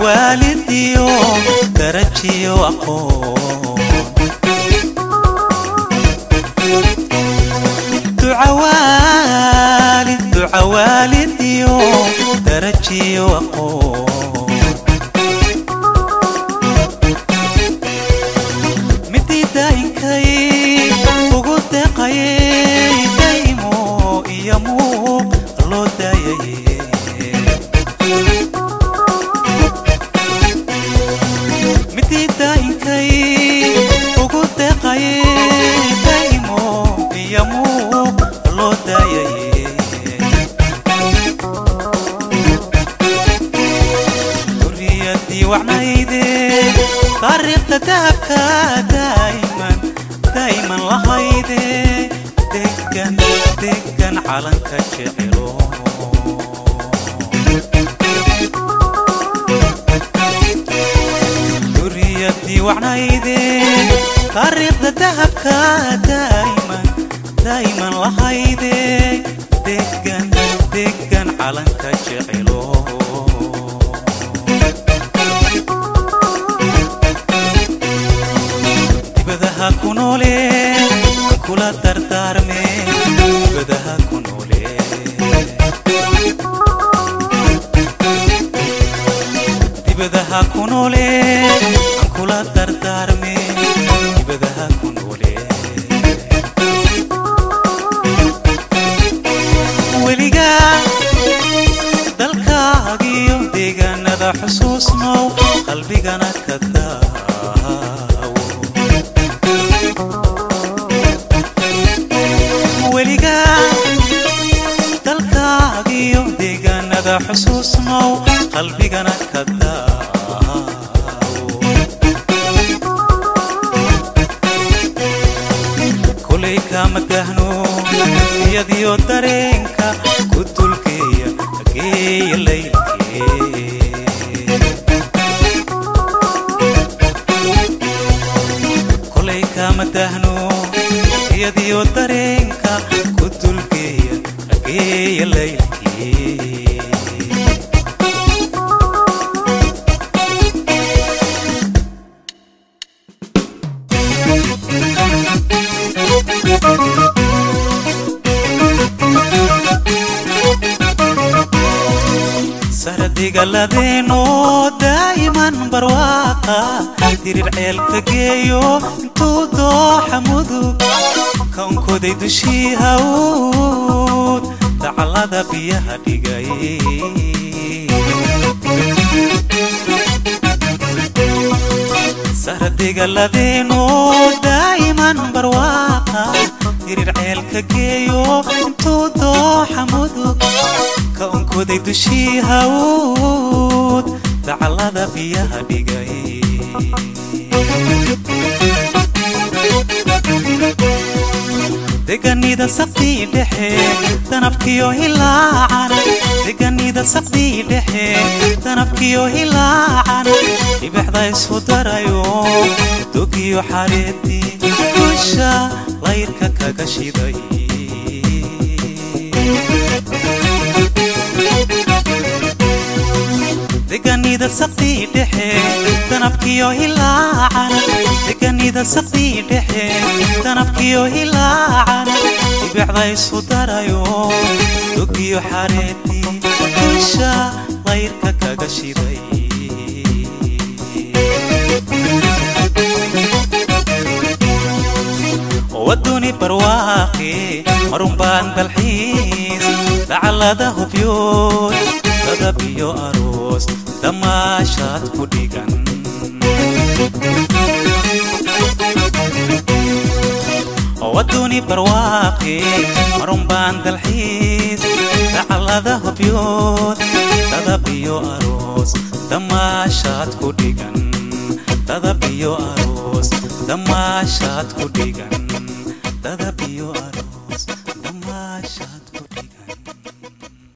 Duca waalidiyo darajiyo aqoon, duca waalid, duca waalidiyo darajiyo aqoon. Midii daa'inkay ugu deeqayay daymo iyo muuq loo daayaye. Midii daa'inkay ugu deeqayay daymo iyo muuq loo daayaye. Duriyadii wacnayde taariikhda dahabka daa'iman daa'iman lahayde, degan degan calanka jecelo. Duriyadii wacnayde taariikhda dahabka daa'iman daa'iman lahayde, degan degan calanka jecelo. Dibadaha ku noole kula dardaarme, dibadaha ku noole, dibadaha ku noole aan kula dardaarme, dibadaha ku noole. Weligaa dalkaagiyo deegaanada xusuusnow, qalbigana ka daawo. Weligaa dalkaagiyo deegaanada xusuusnow, qalbigana ka daawo. Kolay kama dahno iyadiyo dareenka ku dulgeeya geeya laylkee. Kolay kama dahno iyadiyo dareenka ku dulgeeya geeya laylkee. Sardigaladeenoo daa'iman barwaaqa dirir ceelka geeyo intuu dooxa mudug kaunkoday dushii hawd dacallada biyaha dhigay. Sardigaladeenoo daa'iman barwaaqa dirir ceelka geeyo intuu dooxa mudug kaunkoday dushii hawd dacallada biyaha dhigay. Deganida saqdii dhexe danabkiyo hilaacan, deganida saqdii dhexe danabkiyo hilaacan, dhibixda isu darayo dogiyo xareedii dusha layrka kaga shiday. Deganida saqdii dhexe danabkiyo hilaacan, deganida saqdii dhexe danabkiyo hilaacan, dhibicda isu darayo dogiyo xareedii dusha layrka kaga shiday. Waduni barwaaqi marun baan dalxiis dacallada hubyood dadab iyo aroos damaashaad ku dhigan. Waduni barwaaqi marun baan dalxiis dacallada hubyood dadab iyo aroos damaashaad ku dhigan, dadab iyo aroos damaashaad ku dhigan.